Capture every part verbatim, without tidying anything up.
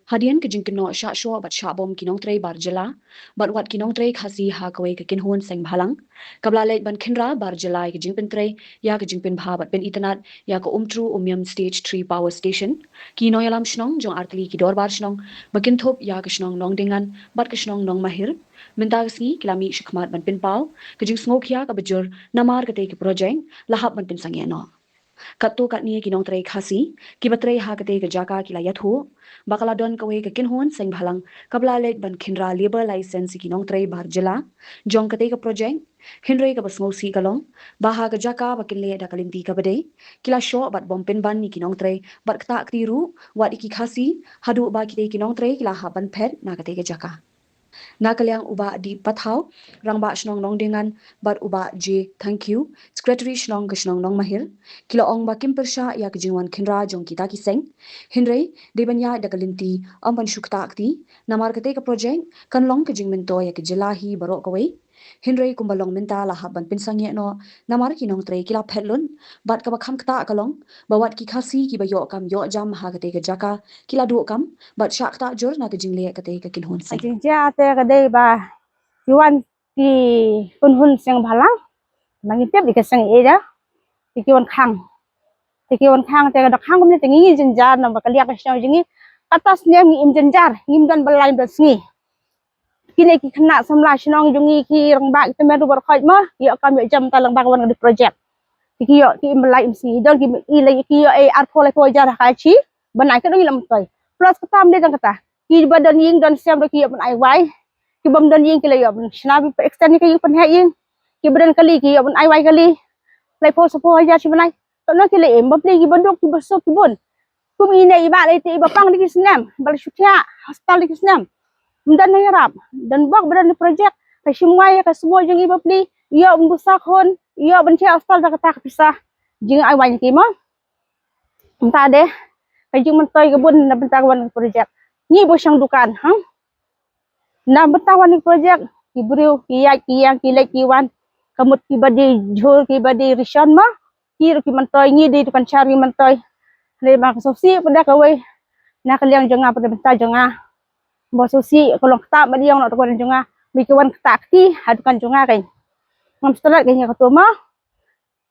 Hadien ka jingkynnoh shah shoh bad shah bom ki nongtrei bar jylla bad wat ki nongtrei Khasi ha kawei ka kynhun seng bhalang kaba la leit ban khynra bar jylla ïa ka jingpyntrei ïa ka jingpynbha bad pynitynnad ïa ka Umtru Umiam Stage three Power Station, ki nongïalam shnong jong artylli ki dorbar shnong ba kynthup ïa ka shnong Nongdingan bad ka shnong Nongmahir mynta ka sngi ki la mih shakhmat ban pynpaw ka jingsngewkhia kaba jur namar katei ka project la hap ban pynsangeh noh. Katto katne ki nongtrei Khasi kiba trei ha katei ka jaka ki la ïathuh ba ka la don kawei ka kynhun seng bhalang kaba la leit ban khynra labour license ïa ki nongtrei bar jylla jong katei ka project, hynrei kaba sngewsih ka long ba ha ka jaka ba kin leh da ka lynti kaba dei ki la shoh bad bom pynban ïa ki nongtrei bad ktah kti ruh wat ïa ki Khasi haduh ba kitei ki nongtrei ki la hap ban phet na katei ka jaka. Na ka liang u Bah D Pathaw, Rangbah Shnong Nongdingan bad u Bah J Thangkhiew, Secretary Shnong ka Shnong Nongmahir, ki la ong ba kim pyrshah ïa ka jingwan khynra jong kita ki seng, hynrei dei ban ïaid da ka lynti, ym ban shu ktah kti namar katei ka project kan long ka jingmyntoi ïa ka jylla hi baroh kawei. Hynrei kumba long mynta la hap ban pynsangeh noh namar ki nongtrei ki la phet lut bad kaba kham ktah ka long ba wat ki Khasi kiba ïoh kam ïoh jam ha katei ka jaka ki la duh kam bad shah ktah jur na ka jingleh katei ka kynhun seng. Jingjia te ka dei ba ki wan ki kynhun seng bhalang, ma ngi tip ïa ka seng ïa te ki wan khang. Te ki wan khang te ka da khang kumne te ngi jynjar namar ka liang ka shnong jong ngi kata snem ngi im jynjar, ngim don ba lai don sngi. Kine ki khynnah samla shnong jong ngi ki rangbah ki tymmen ruh baroh khoit ma ïoh kam ïoh jam ta lang ba ka wan ka project. Te ki ïoh ki im ba lai im sngi, don ki i lai ki ïoh ei arphew laiphew hajar ha ka shi bnai ka dang ïoh lam toi. Plus kata ym dei tang kata, kiba don ïing don sem ruh ki ïoh ban ai wai, ki bym don ïing ki la ïoh ban shna ban extend ïa ka ïing pynheh ïing, kiba don kali ki ïoh ban ai wai kali laiphew sawphew hajar shi bnai. Katno ki la im, bapli kiba duk kiba suk ki bun. Kum ine iba lei te iba pang da ki snem, ba la shu thiah hospital da ki snem. Ym don na ïarap, don bok ba don project, ka shim wai ka sngewbha jong i bapli, ïoh ban buh sa khun, ïoh ban thiah hospital da kata ka pisa. Jing ai wai ki ma. Mynta de ka jingmyntoi ka bun na bynta ka wan ka project. Ngi ba shong dukan, ha? Na bynta wan ka project, ki briew ki ïaid ki ïeng ki leit ki wan, ka mut kiba dei jhur kiba dei rishon ma. Ki ruh ki myntoi, ngi dei dukan shar ngi myntoi. Hynrei ba ka sngewsih pat da kawei na ka liang jong nga pat da bynta jong nga. Ba sngewsih ka long ktah ba dei ïong noh dukan jong nga. Ba ki wan ktah kti ha dukan jong nga kein. Ngam stret kein ïa kato ma.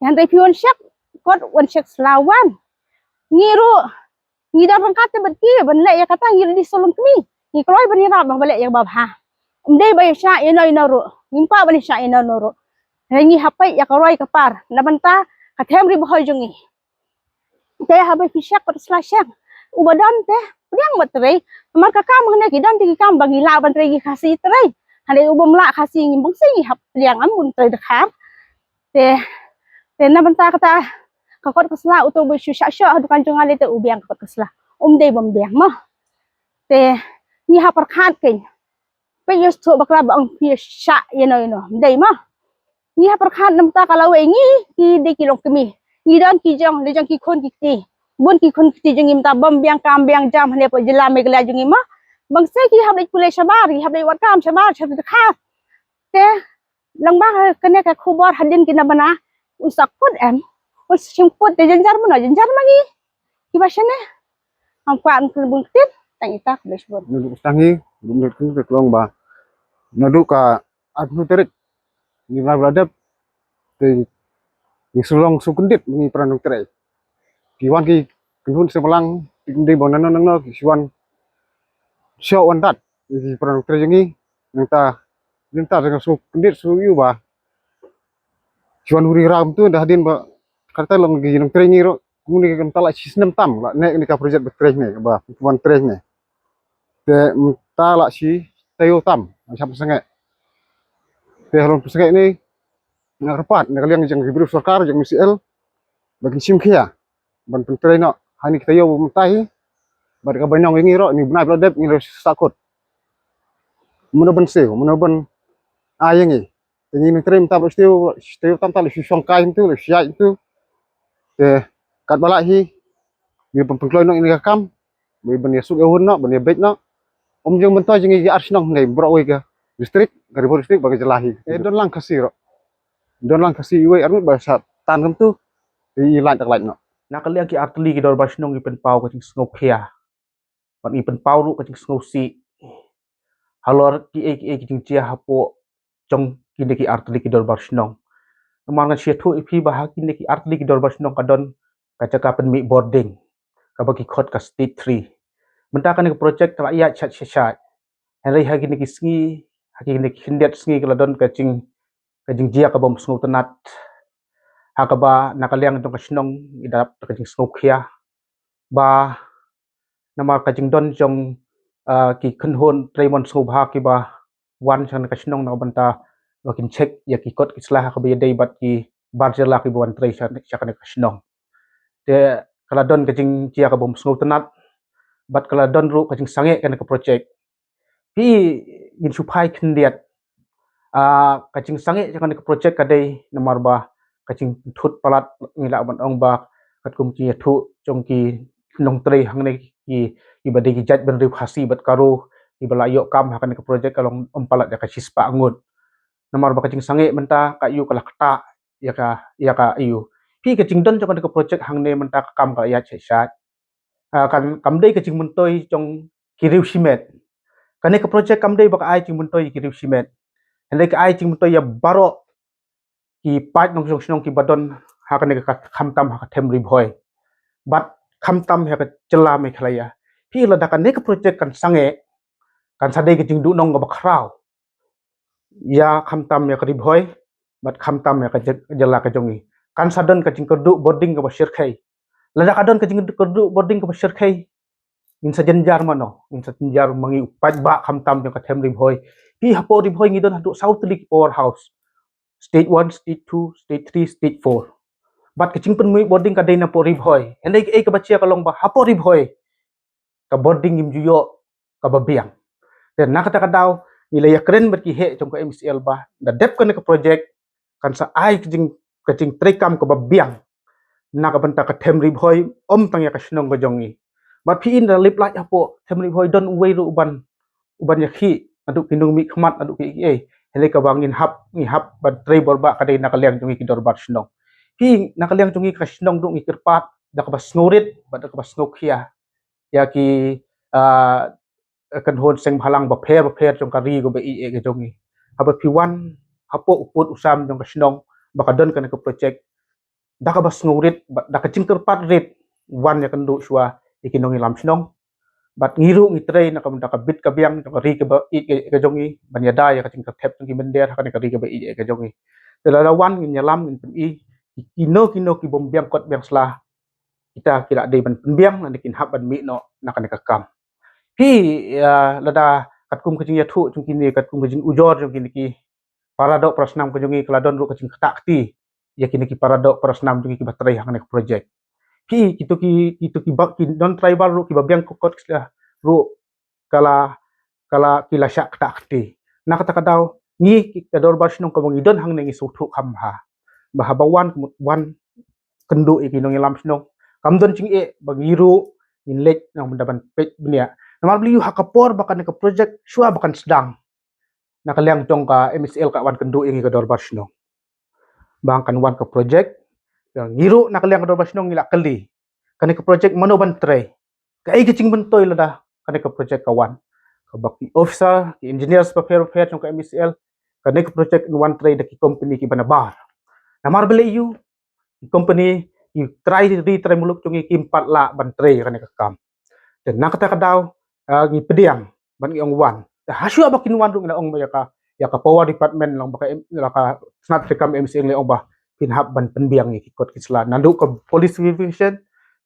Hynrei phi wan check kot, wan check sla wan. Ngi ruh ngi dang ryngkat te bad ki ban leh ïa kata, ngi dei sawlong kmie. Ngi kloi ban ïarap ba leh ïa kaba bha. Ym dei ba ïa shah ïa no ïa no ruh. Ngim kwah ban ïa shah ïa no ïa no ruh. Hynrei ngi hap peit ïa ka roi ka par na bynta ka them ri Bhoi jong ngi. Te haba phi check pat sla check, uba don te pdiang bad trei. Namar ka kam hangne ki don te ki kam ba ngi lah ban trei ki Khasi trei. Hynrei uba ym lah Khasi ngi bang sien ngi hap pdiang, am bun trei dkhar. Te, te na bynta kata ka kot ka sla, uto ba shu shah shoh ha dukan jong nga lei te u biang ka kot ka sla. Um dei bym biang mo. Te ngi hap pyrkhat kein. Peit ïa shuh bakla ba ong phi shah ïa no ïa no. Ym dei mo. Ngi hap pyrkhat na bynta ka lawei ngi, ki dei ki long kmie. Ngi don ki jong, la jong ki khun ki kti. Bun ki khun ki kti jong ngi mynta bym biang kam biang jam hangne hapoh jylla Meghalaya jong ngi mo. Bang sien ki hap leit pule shabar, ki hap leit wad kam shabar, shabar dkhar. Te lyngba kane ka khubor hadien kine bana, un sa kut em, un sa shim kut te jynjar mano, jynjar ma ngi kiba shane. Ngam kwah ban bun ktien, tang ita, khublei shibun. Naduh ka stang hi, naduh ka klong ba naduh ka arphew tarik ngi bnai ba la dep, te ngi shu long shu kyndit ngi para nongtrei. Ki wan ki kynhun seng bhalang, ki kyndit ba nangno nangno ki shu wan, shu wan dat ki para nongtrei jong ngi. Nangta, nangta te nga shu kyndit shu ïohi ba shu wan uri ram tu, da hadien ba kata long ki nongtrei ngi ruh. Kumne ka mynta la shi snem tam la ne ka project ba trei ne, ba wan trei ne. Te mynta la shi taïew tam nga shah pynsangeh. Te halor pynsangeh ne nga kyrpad na ka liang jong ki briew sorkar jong M C L ba kin shim khia ban pyntrei noh ha kine ki taïew ba mynta hi. Bad ka bainong ïa ngi ruh, ngi bnai ba la dep ngi ruh sah kut. Mano ban siew, mano ban ai ïa ngi. Te ngi nongtrei mynta ba la siew, siew tam ta la shu shong kai tu, la shu ïaid tu. Te katba lah hi ngi pynkloi noh ïa ka kam. Ba ban ïa suk ïa hun noh, ban ïa beit noh. Um jong myntoi jong ngi ki ar shnong ngi baroh wei ka district, ka Ri Bhoi district bad ka jylla hi. Te don lang Khasi ruh. Don lang Khasi iwei ar ngut ba sa tan kumtu. I lait tak lait no. Na ka liang ki artylli ki dorbar shnong ngi pynpaw ka jingsngewkhia. Bad ngi pynpaw ruh ka jingsngewsih halor kiei kiei ki jingjia hapoh jong kine ki artylli ki dorbar shnong. Namar ngan sa ïathuh ïa phi ba ha kine ki artylli ki dorbar shnong ka don ka jaka pynmih boarding kaba ki khot ka stage three. Mynta kane ka project ka la ïaid shat shat shat. Hynrei ha kine ki sngi, ha kine ki khyndiat sngi ka la don ka jing, ka jingjia kaba ym sngewtynnat. Ha kaba na ka liang jong ka shnong i dap da ka jingsngewkhia. Ba namar ka jingdon jong, ah, ki kynhun trei mon sngewbha kiba wan sha kane ka shnong na ka bynta ba kin check ïa ki kot ki sla ha kaba ïadei bad ki bar jylla kiba wan trei sha, sha kane ka shnong. Te ka la don ka jingjia kaba ym sngewtynnat bad ka la don ruh ka jingsangeh kane ka project. Phi, ngin shu phai khyndiat. Ah, ka jingsangeh jong kane ka project ka dei namar ba ka jingpynthut palat, ngi lah ban ong ba katkum ki ïathuh jong ki nongtrei hangne ki, kiba dei ki jait bynriew Khasi bad Garo kiba la ïoh kam ha kane ka project ka long ym palat ïa ka shispah ngut. Namar ba ka jingsangeh mynta ka ïoh ka la ktah ïa ka, ïa ka ïoh. Phi, ka jingdon jong kane ka project hangne mynta ka kam ka la ïaid shat shat. Ah, kan, kam dei ka jingmyntoi jong ki riew shimet. Kane ka project kam dei ba ka ai jingmyntoi ïa ki riew shimet. Hynrei ka ai jingmyntoi ïa baroh ki paid nongshong shnong kiba don ha kane ka, khamtam ha ka them Ri Bhoi bad khamtam ha ka jylla Meghalaya. Phi, lada kane ka project kan sangeh, kan sa dei ka jingduhnong kaba khraw ïa khamtam ïa ka Ri Bhoi bad khamtam ïa ka jy-, jylla ka jong ngi. Kan sa don ka jingkyrduh boarding kaba shyrkhei. Lada ka don ka jingkyrduh boarding kaba shyrkhei, ngin sa jynjar mano? Ngin sa jynjar ma ngi u paidbah khamtam jong ka them Ri Bhoi. Phi, hapoh Ri Bhoi ngi don haduh saw tylli ki power house. Stage one, stage two, stage three, stage four. Bad ka jingpynmih boarding ka dei napoh Ri Bhoi. Hynrei kaei kaba jia ka long ba hapoh Ri Bhoi ka boarding ngim ju ïoh kaba biang. Te na kata ka daw ngi la ïakren bad ki heh jong ka M C L ba da dep kane ka project kan sa ai ka jing, ka jingtreikam kaba biang na ka bynta ka them Ri Bhoi, ym tang ïa ka shnong ka jong ngi. Bad phi, ynda lip lait hapoh them Ri Bhoi don uwei ruh uban, uban ïakhih naduh ki nongmihkhmat, naduh kiei kiei. Hynrei kaba ngin hap, ngi hap ban trei bor ba ka dei na ka liang jong ngi ki dorbar shnong. Phi, na ka liang jong ngi ka shnong ruh ngi kyrpad da kaba sngewrit bad da kaba sngewkhia ïa ki, ah, kynhun seng bhalang bapher bapher jong ka ri kaba ïeit ka jong ngi. Haba phi wan hapoh u pud u sam jong ka shnong ba ka don kane ka project, da kaba sngewrit bad da ka jingkyrpad rit, wan ïakynduh shuwa ïa ki nongïalam shnong. Bad ngi ruh ngi trei na ka bynta ka bit ka biang jong ka ri kaba ïeit ka jong ngi ban ïada ïa ka jingkyrthep jong ki mynder ha kane ka ri kaba ïeit ka jong ngi. Te lada wan ngin ïalam, ngin pyni kino kino ki bym biang kot biang sla, kita ki la dei ban pynbiang, lane kin hap ban mih noh na kane ka kam. Phi, ah, lada katkum ka jingïathuh jong kine, katkum ka jingujor jong kine ki para doh para snam ka jong ngi, ka la don ruh ka jingktah kti ïa kine ki para doh para snam jong ngi kiba trei ha kane ka project. Phi, kito ki, kito ki ba, ki non tribal ruh kiba biang kot ki sla ruh ka la, ka la, ki la shah ktah kti. Na kata ka daw ngi ki, ka dorbar shnong kaba ngi don hangne ngi sngewthuh kham bha ba haba wan, wan kynduh ïa ki nongïalam shnong, kam don jingeh ba ngi ruh ngin leit na ka bynta ban peit bniah. Namar balei? Ha ka por ba kane ka project shuwa ba kan sdang, na ka liang jong ka M C L ka wan kynduh ïa ngi ka dorbar shnong ba kan wan ka project. Ngi ruh na ka liang ka dorbar shnong ngi la kylli, kane ka project mano ban trei? Kaei ka jingmyntoi lada kane ka project ka wan? Kaba ki officer, ki engineers bapher bapher jong ka M C L, kane ka project yn wan trei da ki company kiba nabar. Namar balei? Ki company, ki trai ri trai muluk jong ngi kim pat lah ban trei ïa kane ka kam. Te na kata ka daw, ah, ngi pdiang ban ngi ong wan. Te hashuwa ba kin wan ruh ngi la ong ba ïa ka, ïa ka power department, long ba ka M-, la ka tnat treikam M C L ngi la ong ba phin hap ban pynbiang ïa ki kot ki sla, naduh ka police verification,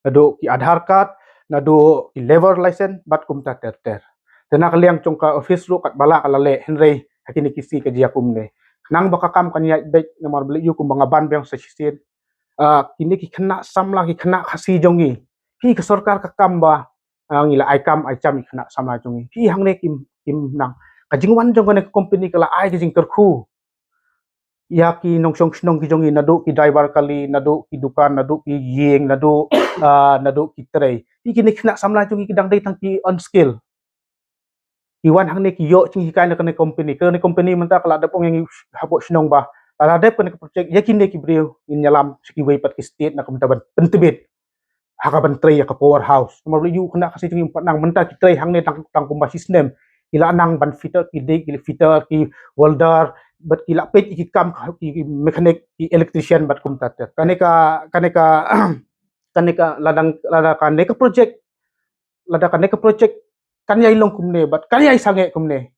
naduh ki Aadhaar card, naduh ki labour license bad kumta ter ter. Te na ka liang jong ka office ruh katba lah ka la leh, hynrei ha kine ki sngi ka jia kumne. Khnang ba ka kam kan ïaid beit, namar balei? Kumba nga ban biang sa shisien, ah, kine ki khynnah samla, ki khynnah Khasi jong ngi, phi, ka sorkar ka kam ba, ah, ngi la ai kam ai jam ïa ki khynnah samla jong ngi. Phi, hangne kim, kim nang. Ka jingwan jong kane ka company ka la ai ka jingkyrkhu ïa ki nongshong shnong ki jong ngi, naduh ki driver kali, naduh ki dukan, naduh ki ïing, naduh, ah, naduh ki trei. Phi, kine ki khynnah samla jong ngi ki dang dei tang ki unskilled. Ki wan hangne ki ïoh jinghikai na kane company. Kane company mynta ka la dep ong ïa ngi hapoh shnong ba Lada dep kane ka project, ïa kine ki briew ngin ïalam sha kiwei pat ki state na ka bynta ban pyntbit ha kaba trei ïa ka powerhouse. Namar ba lei ïa u khynnah Khasi jong ngi um pat nang, mynta ki trei hangne tang, tang kumba shi snem. Ki la nang ban fitter, ki dei ki fitter, ki welder, bad ki la peit ki kam ki, ki mechanic, ki electrician bad kumta ter. Kane ka, kane ka, kane ka, lada, lada kane ka project, lada kane ka project kan ïai long kumne bad kan ïai sangeh kumne,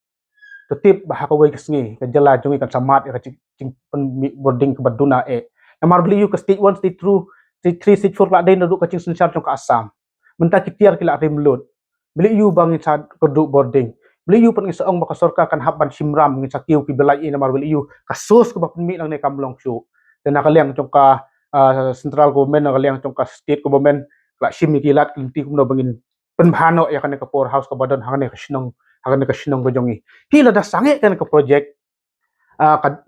to tip ba ha kawei ka sngi ka jylla jong ngi kan sa mad ïa ka jing, jingpynmih bording kaba duna eh. Namar ba lei ïa u ka stage one, stage two, stage three, stage four ka la dei naduh ka jingsynshar jong ka Assam. Mynta ki tiar ki la rim lut. Ba lei ïa u ba ngin sa kyrduh bording. Ba lei ïa u pat ngin sa ong ba ka sorkar kan hap ban shim ram, ngin sa kiew kiba lait eh, namar ba lei ïa u ka source kaba pynmih nangne kam long shuh. Te na ka liang jong ka, ah, central government, na ka liang jong ka state government, ka la shim ïa ki lad ki lynti kumno ba ngin pynbha noh ïa kane ka powerhouse kaba don hangne ka shnong, hangne ka shnong ka jong ngi. Hi lada sangeh kane ka project, ah, ka,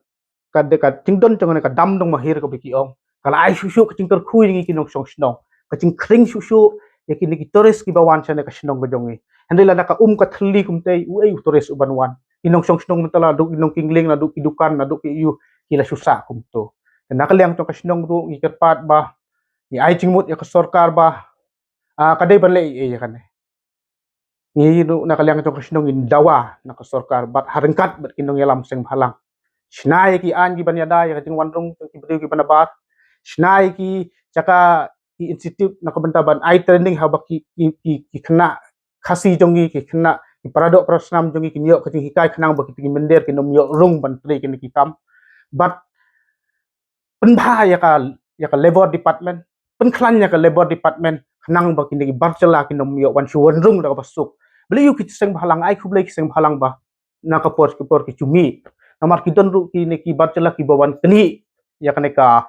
ka, ka jingdon jong kane ka dam Nongmahir kaba ki ong, ka la ai shuh shuh ka jingkyrkhu ïa ngi ki nongshong shnong, ka jingkhring shuh shuh ïa kine ki tourist kiba wan shane ka shnong ka jong ngi. Hynrei lada ka um ka thylli kumtei, uei u tourist uban wan? Ki nongshong shnong mynta naduh ki nongkyngliang, naduh ki dukan, naduh ki ïew, ki la shu sah kumto. Te na ka liang jong ka shnong ruh ngi kyrpad ba ngi ai jingmut ïa ka sorkar ba, ah, ka dei ban leh ei ei ïa kane. Ngi ruh na ka liang jong ka shnong ngin dawa na ka sorkar bad ha ryngkat bad ki nongïalam seng bhalang. Shna ïa ki aiñ kiban ïada ïa ka jingwan rung jong ki briew kiba nabar. Shna ïa ki jaka, ki institute na ka bynta ban ai training haba ki, ki, ki, ki khynnah Khasi jong ngi, ki khynnah, ki paradoh parasnam jong ngi kin ïoh ka jinghikai khnang ba kita ki mynder kin ym ïoh rung ban trei kine ki kam. Bad pynbha ïa ka, ïa ka Labour Department, pynkhlaiñ ïa ka Labour Department khnang ba kine ki bar jylla kin ym ïoh wan shu wan rung da kaba suk. Ba lei ïa u ki seng bhalang, ai khublei ki seng bhalang ba na ka por ka por ki ju mih. Namar ki don ruh kine ki bar jylla kiba wan knieh ïa kane ka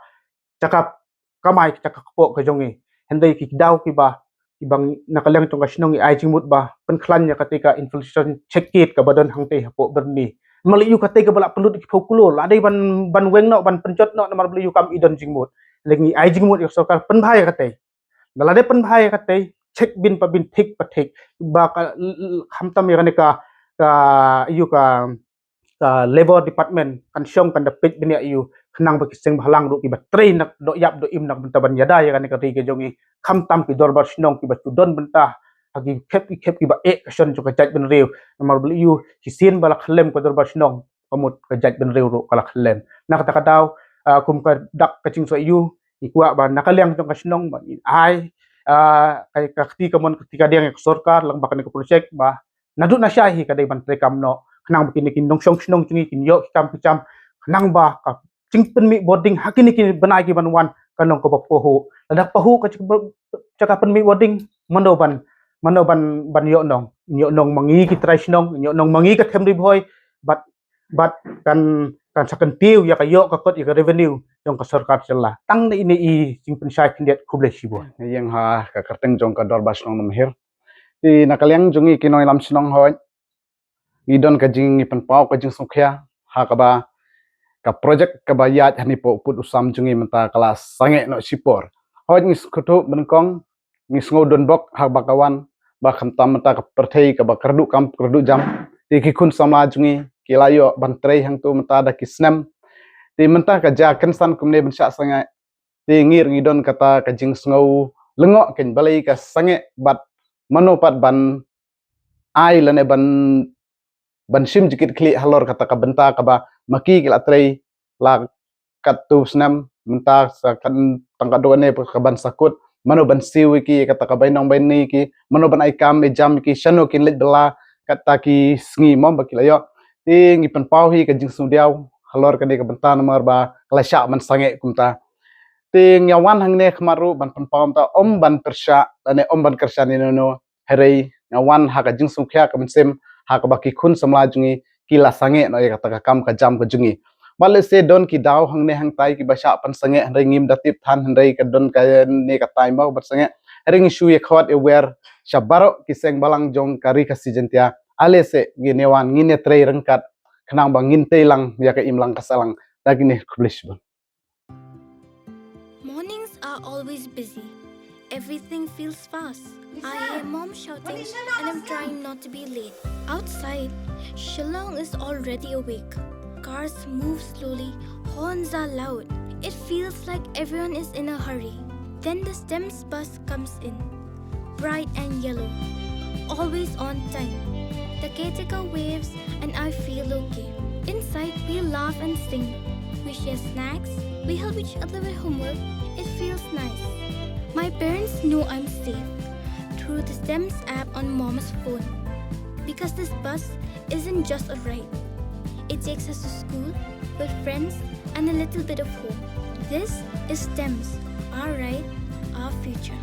jaka kamai, ka jaka kpoh ka jong ngi. Hynrei ki daw kiba, kiba na ka liang jong ka shnong ngi ai jingmut ba pynkhlaiñ ïa kata ka infiltration check gate kaba don hangtei hapoh Byrni. Namar lei ïa u katei kaba la pynlut ki phew klur, la dei ban, ban weng noh, ban pynjot noh, namar ba lei ïa u kam i don jingmut. Lei ngi ai jingmut ïa ka sorkar pynbha ïa katei. Lada dei pynbha ïa katei, check bin pa bin, thik pa thik. Ba ka, l-, l-, khamtam ïa kane ka, ka, ïa u ka, ka Labour Department kan shong kan da peit bniah ïa u khnang ba ki seng bhalang ruh kiba trei na doh ïap doh im na ka bynta ban ïada ïa kane ka ri ka jong ngi, khamtam ki dorbar shnong kiba ju don bynta ha ki khep ki khep kiba eh ka shon jong ka jaitbynriew. Namar ba lei ïa u shisien ba la khyllem ka dorbar shnong, ka mut ka jaitbynriew ruh ka la khyllem. Na kata ka daw, ah, kum ka dak ka jingsngew ïa u, ngi kwah ba na ka liang jong ka shnong ba ngin ai, ah, ka, ka kti kamon ka kti kadiang ïa ka sorkar lyngba kane ka project ba naduh na shai hi ka dei ban treikam noh khnang ba kine ki nongshong shnong jong ngi kin ïoh ki kam ki jam, khnang ba ka jingpynmih bording ha kine ki bnai kiban wan kan long kaba pahuh. Lada pahuh ka jaka, jaka pynmih bording, mano ban, mano ban, ban ïoh nong? Ïoh nong ma ngi ki trai shnong, ïoh nong ma ngi ka them Ri Bhoi, bad, bad kan, kan sa kyntiew ïa ka ïoh ka kot ïa ka revenue jong ka sorkar jylla. Tang ine i jingpynshai khyndiat, khublei shibun. Ïeng ha ka kyrteng jong ka dorbar shnong Nongmahir. Te na ka liang jong ngi ki nongïalam shnong, hooid, ngi don ka jing, ngi pynpaw ka jingsngewkhia ha kaba ka project kaba ïaid hangne hapoh pud u sam jong ngi mynta ka la sangeh noh shipor. Hooid, ngi sngewthuh banyngkong, ngi sngew donbok ha kaba ka wan, ba khamtam mynta ka pyrthei kaba kyrduh kam kyrduh jam. Te ki khun samla jong ngi ki la ïoh ban trei hangto mynta da ki snem. Te mynta ka jia kynsan kumne ban shah sangeh. Te ngi ruh ngi don kata ka jingsngew lyngngoh keiñ balei ka sangeh bad mano pat ban ai lane ban, ban shim jingkitkhlieh halor kata ka bynta kaba ma ki ki la trei la katto snem, mynta sa kan tang katto katne ka ban sa kut, mano ban siew ïa ki kata ka bainong baini ki, mano ban ai kam ai jam ïa ki, shano kin leit bylla kata ki sngi mo ba ki la ïoh. Te ngi pynpaw hi ka jingsngewdiaw halor kane ka bynta namar ba ka la shah ban sangeh kumta. Te ngi wan hangne khmat ruh ban pynpaw mynta ym ban pyrshah lane ym ban kyrshan ïano ïano, hynrei ngi wan ha ka jingsngewkhia ka mynsiem ha kaba ki khun samla jong ngi ki la sangeh noh ïa kata ka kam ka jam ka jong ngi. Bad lehse don ki daw hangne hangtai kiba shah pynsangeh hynrei ngim da tip than, hynrei ka don kane ka taïew mo ban sangeh. Hynrei ngi shu ïa khot ïa wer sha baroh ki seng bhalang jong ka Ri Khasi Jaiñtia, lehse ngin ïa wan, ngin ïa trei ryngkat khnang ba ngin tei lang ïa ka imlang ka sahlang. Da kine, khublei shibun. Mornings are always busy. Everything feels fast. I hear mom shouting and I'm trying not to be late. Outside, Shillong is already awake. Cars move slowly, horns are loud. It feels like everyone is in a hurry. Then the STEMS bus comes in, bright and yellow, always on time. The caretaker waves and I feel okay. Inside, we laugh and sing. We share snacks. We help each other with homework. It feels nice. My parents know I'm safe through the STEMS app on mom's phone. Because this bus isn't just a ride. It takes us to school, with friends, and a little bit of hope. This is STEMS, our ride, our future.